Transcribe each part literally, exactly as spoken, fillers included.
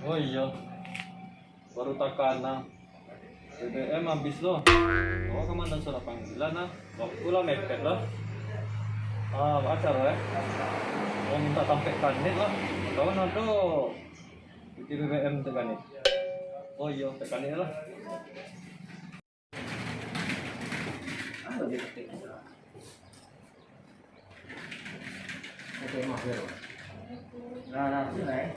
Oh iyo, baru takana. B B M abih lo. Awak ka mano surat panggilan, ah? Waktu lah mepet lah. Ah, baa caro, eh? Mau minta tampek kanit lah. Kawan ado isi B B M tampek kanit. Oh iyo, tampek kanit lah. Nah, nah, sini, eh.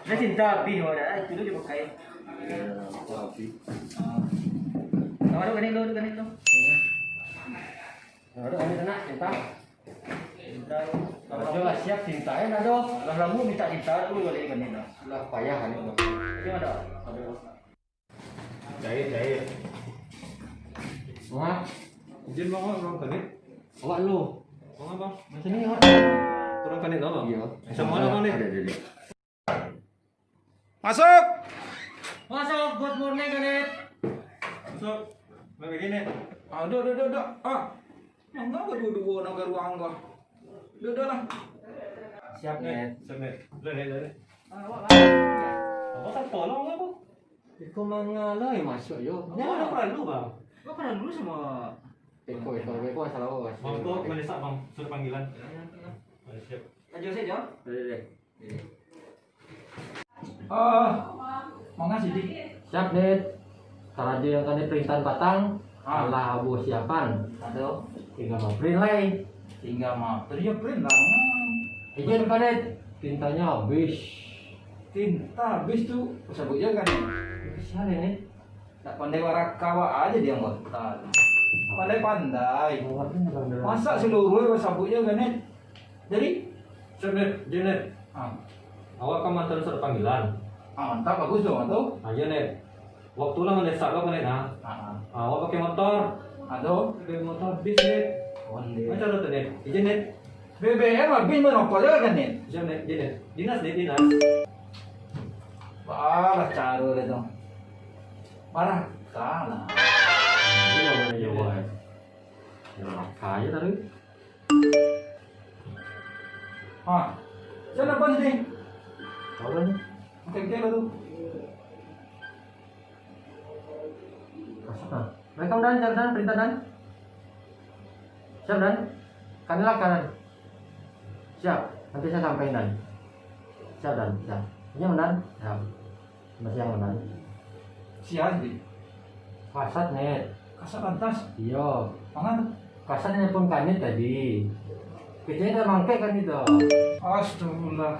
Dah cinta abih awak dah, itu dulu dipakai. Iyo, cinta abih. Ah. Awak duduk kanit dulu, duduk kanit dulu. Awak duduk kanit dulu, nak, cinta. Cinta. Kalau lah siap cinta, eh, nak doh. Lah lamo minta cinta dulu baliak kanit dah. Lah payah kanit dah. Jadi, ado? Ado. Cair, cair. Wah. Izin, Bang, Bang, kanit. Awak lu. Bang, Bang. Macam ni, awak. Turun kanit lah, Bang. Iyo. Macam mano, Bang, ni? Ado, ado, ado. Masuk! Masuk, good morning, kanit. Masuk. Baik, kanit. Ah, duduk, duduk, duduk. Ah. Manga baduo-duo nan ka ruang ko? Duduk lah. Siap, Net. Siap, Net. Dah, Net, dah, Net. Ah, awak lah. Apa tak tolong apa? Iko manga lai masuak yo. Apa nak paralu, Bang? Apa paralu samo? Iko, iko, iko masalah awak. Bang, tu mendesak, Bang. Surat panggilan. Ya, ya, ya. Ah, siap. Ajo sajo. Deh, deh, deh. Ah, manga Sidi. Siap, Net. Karajo nan kanit printan patang, ah, alah ambo siapan. Ado. Tingga maprint lai. Tingga maprint, yo print lah. Izin, Kanit. Tintanyo abih. Tinta abih tu, sabuik jo, Kanit. Sia, Net? Nak pandai baraka awak ajo di anggota. Pandai-pandai. Awak ni pandai. Masa saluruah basabuik jo, Kanit? Jadi? Siap, Net. Izin, Net. Ah. Awak ka maanta surat panggilan. Ah, mantap, bagus tu, tu. Ah, iyo, Net. Waktu lah mandesak lo, Net, nah. Ah, ah. Ah, awak pakai motor. Ah, tu. Pakai motor bis, Net. Onde. Macam mana tu, Net? Izin, Net. B B M abih, manokol jo kan, Net? Siap, Net. Izin, Net. Dinas, Net, dinas. Wah, lah caro dia tu. Baraka lah. Iyo, iyo, iyo. Baraka ajo tadi. Ah, sia nelpon sini. Apo ni? Kengkeng lah tu. Kasar, ah. Welcome, Dan. Siap, Dan. Perintah, Dan. Siap, Dan. Kanit lah, kanit. Siap. Nanti saya sampaikan, Dan. Siap, Dan. Siap. Ini, Dan. Siap. Masih aman, Bang? Sia, Sidi? Kasat, Net. Kasat lantas? Iyo. Manga tu? Kasat nelpon Kanit tadi. Keceknyo dah mangkek Kanit tu. Astagfirullah.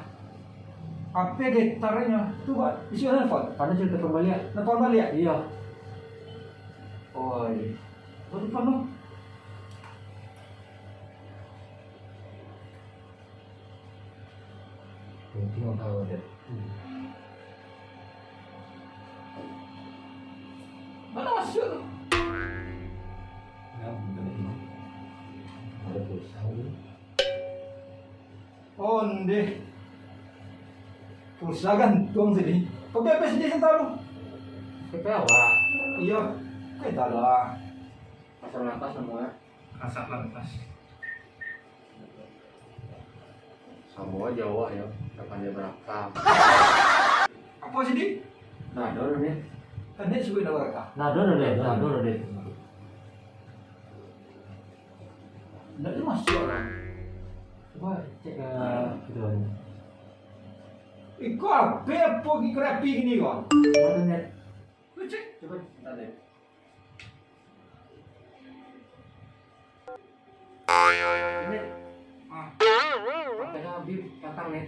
Apo getarnyo? Tu, Pak, isi nelpon. Padahal sudah telepon baliak. Nelpon baliak? Iyo. Oi. Apa tu, Pak, tu? Penting apa, Dek? Mana masuk tu? Ya, bener, Bang. Ada pulsa tu. Onde. Pulsa gantuang tadi. Pakai P S D santa lu. P P awak? Iyo. Kayak tak lah. Pasang lantas semua. Kasat lantas. Samo ajo awak yo, dak pandai baraka. Apo, Sidi? Nah, ado, Dek. Kan Dek suruah dak baraka. Nah, ado, Dek. Nah, ado, Dek. Dak ado masuak lah. Cubo cek ka itu ni. Iko apo, apo kirapi gini ko? Ado, Dek. Lu cek. Cubo, bentar, Dek. Ini. Ah. Katanya Habib datang, Net.